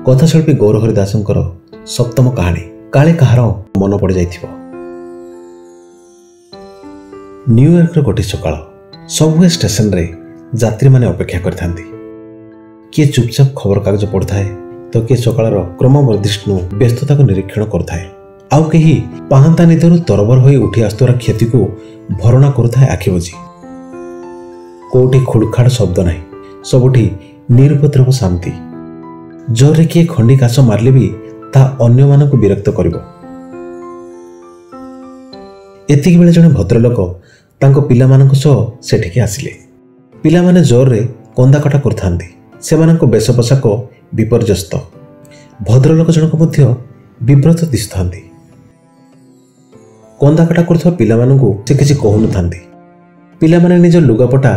କଥାଶିଳ୍ପୀ ଗୌରହରି ଦାସଙ୍କର ସପ୍ତମ କାହାଣୀ। କାଳେ କାହାର ମନ ପଡ଼ିଯାଇଥିବ। ନ୍ୟୁୟର୍କର ଗୋଟିଏ ସକାଳ। ସବୱେ ଷ୍ଟେସନରେ ଯାତ୍ରୀମାନେ ଅପେକ୍ଷା କରିଥାନ୍ତି। କିଏ ଚୁପଚାପ ଖବରକାଗଜ ପଢ଼ୁଥାଏ ତ କିଏ ସକାଳର କ୍ରମବର୍ଦ୍ଧିଷ୍ଣୁ ବ୍ୟସ୍ତତାକୁ ନିରୀକ୍ଷଣ କରୁଥାଏ। ଆଉ କେହି ପାହାନ୍ତା ନିଦରୁ ତରବର ହୋଇ ଉଠି ଆସୁଥିବାର କ୍ଷତିକୁ ଭରଣା କରୁଥାଏ ଆଖି ବୁଜି। କୋଉଠି ଖୁଡ଼ଖାଡ଼ ଶବ୍ଦ ନାହିଁ, ସବୁଠି ନିରୁପଦ୍ରବ ଶାନ୍ତି। ଜୋରରେ କିଏ ଖଣ୍ଡି କାଶ ମାରିଲେ ବି ତାହା ଅନ୍ୟମାନଙ୍କୁ ବିରକ୍ତ କରିବ। ଏତିକି ବେଳେ ଜଣେ ଭଦ୍ରଲୋକ ତାଙ୍କ ପିଲାମାନଙ୍କ ସହ ସେଠିକି ଆସିଲେ। ପିଲାମାନେ ଜୋରରେ କନ୍ଦାକଟା କରୁଥାନ୍ତି। ସେମାନଙ୍କ ବେଶ ପୋଷାକ ବିପର୍ଯ୍ୟସ୍ତ। ଭଦ୍ରଲୋକ ଜଣକ ମଧ୍ୟ ବିବ୍ରତ ଦିଶୁଥାନ୍ତି। କନ୍ଦାକଟା କରୁଥିବା ପିଲାମାନଙ୍କୁ ସେ କିଛି କହୁନଥାନ୍ତି। ପିଲାମାନେ ନିଜ ଲୁଗାପଟା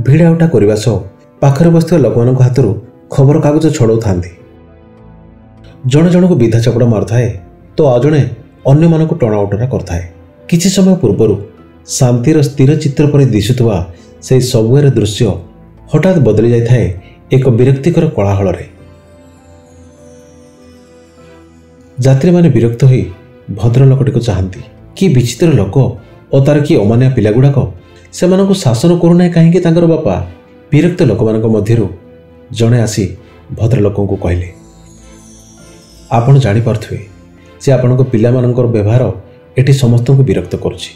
ଭିଡ଼ା ଉଠା କରିବା ସହ ପାଖରେ ବସିଥିବା ଲୋକମାନଙ୍କ ହାତରୁ ଖବରକାଗଜ ଛଡ଼ାଉଥାନ୍ତି। ଜଣେ ଜଣକୁ ବିଧା ଚାପଡ଼ା ମାରୁଥାଏ ତ ଆଉ ଜଣେ ଅନ୍ୟମାନଙ୍କୁ ଟଣାଓଟରା କରୁଥାଏ। କିଛି ସମୟ ପୂର୍ବରୁ ଶାନ୍ତିର ସ୍ଥିର ଚିତ୍ର ପରି ଦିଶୁଥିବା ସେହି ସବୁଏର ଦୃଶ୍ୟ ହଠାତ୍ ବଦଳି ଯାଇଥାଏ ଏକ ବିରକ୍ତିକର କୋଳାହଳରେ। ଯାତ୍ରୀମାନେ ବିରକ୍ତ ହୋଇ ଭଦ୍ରଲୋକଟିକୁ ଚାହାନ୍ତି। କି ବିଚିତ୍ର ଲୋକ ଓ ତାର କି ଅମାନିଆ ପିଲାଗୁଡ଼ାକ! ସେମାନଙ୍କୁ ଶାସନ କରୁନାହିଁ କାହିଁକି ତାଙ୍କର ବାପା? ବିରକ୍ତ ଲୋକମାନଙ୍କ ମଧ୍ୟରୁ ଜଣେ ଆସି ଭଦ୍ରଲୋକଙ୍କୁ କହିଲେ, ଆପଣ ଜାଣିପାରୁଥିବେ ଯେ ଆପଣଙ୍କ ପିଲାମାନଙ୍କର ବ୍ୟବହାର ଏଠି ସମସ୍ତଙ୍କୁ ବିରକ୍ତ କରୁଛି।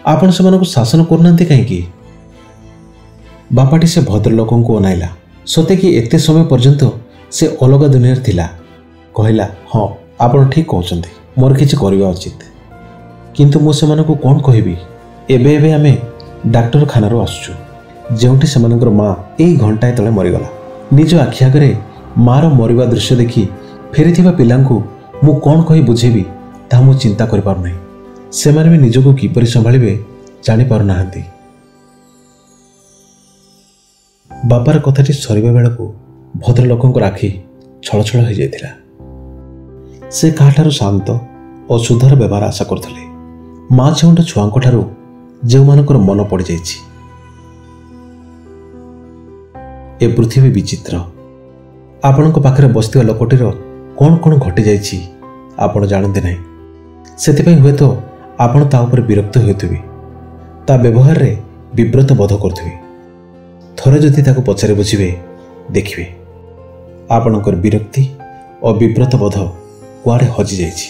ଆପଣ ସେମାନଙ୍କୁ ଶାସନ କରୁନାହାନ୍ତି କାହିଁକି? ବାପାଟି ସେ ଭଦ୍ରଲୋକଙ୍କୁ ଅନାଇଲା। ସତେ କି ଏତେ ସମୟ ପର୍ଯ୍ୟନ୍ତ ସେ ଅଲଗା ଦୁନିଆରେ ଥିଲା। କହିଲା, ହଁ, ଆପଣ ଠିକ୍ କହୁଛନ୍ତି, ମୋର କିଛି କରିବା ଉଚିତ। କିନ୍ତୁ ମୁଁ ସେମାନଙ୍କୁ କ'ଣ କହିବି? ଏବେ ଏବେ ଆମେ ଡାକ୍ତରଖାନାରୁ ଆସୁଛୁ, ଯେଉଁଠି ସେମାନଙ୍କର ମା ଏଇ ଘଣ୍ଟାଏ ତଳେ ମରିଗଲା। ନିଜ ଆଖି ଆଗରେ ମାର ମରିବା ଦୃଶ୍ୟ ଦେଖି ଫେରିଥିବା ପିଲାଙ୍କୁ ମୁଁ କ'ଣ କହି ବୁଝେଇବି ତାହା ମୁଁ ଚିନ୍ତା କରିପାରୁନାହିଁ। ସେମାନେ ବି ନିଜକୁ କିପରି ସମ୍ଭାଳିବେ ଜାଣିପାରୁନାହାନ୍ତି। ବାପାର କଥାଟି ସରିବା ବେଳକୁ ଭଦ୍ରଲୋକଙ୍କର ଆଖି ଛଳଛଳ ହୋଇଯାଇଥିଲା। ସେ କାହାଠାରୁ ଶାନ୍ତ ଓ ସୁଧର ବ୍ୟବହାର ଆଶା କରୁଥିଲେ, ମା ଛେଉଣ୍ଡ ଛୁଆଙ୍କଠାରୁ ଯେଉଁମାନଙ୍କର ମନ ପଡ଼ିଯାଇଛି। ଏ ପୃଥିବୀ ବିଚିତ୍ର। ଆପଣଙ୍କ ପାଖରେ ବସିଥିବା ଲୋକଟିର କ'ଣ କ'ଣ ଘଟିଯାଇଛି ଆପଣ ଜାଣନ୍ତି ନାହିଁ। ସେଥିପାଇଁ ହୁଏତ ଆପଣ ତା ଉପରେ ବିରକ୍ତ ହେଉଥିବେ, ତା ବ୍ୟବହାରରେ ବିବ୍ରତ ବୋଧ କରୁଥିବେ। ଥରେ ଯଦି ତାକୁ ପଚାରି ବୁଝିବେ, ଦେଖିବେ ଆପଣଙ୍କର ବିରକ୍ତି ଓ ବିବ୍ରତ ବୋଧ କୁଆଡ଼େ ହଜିଯାଇଛି।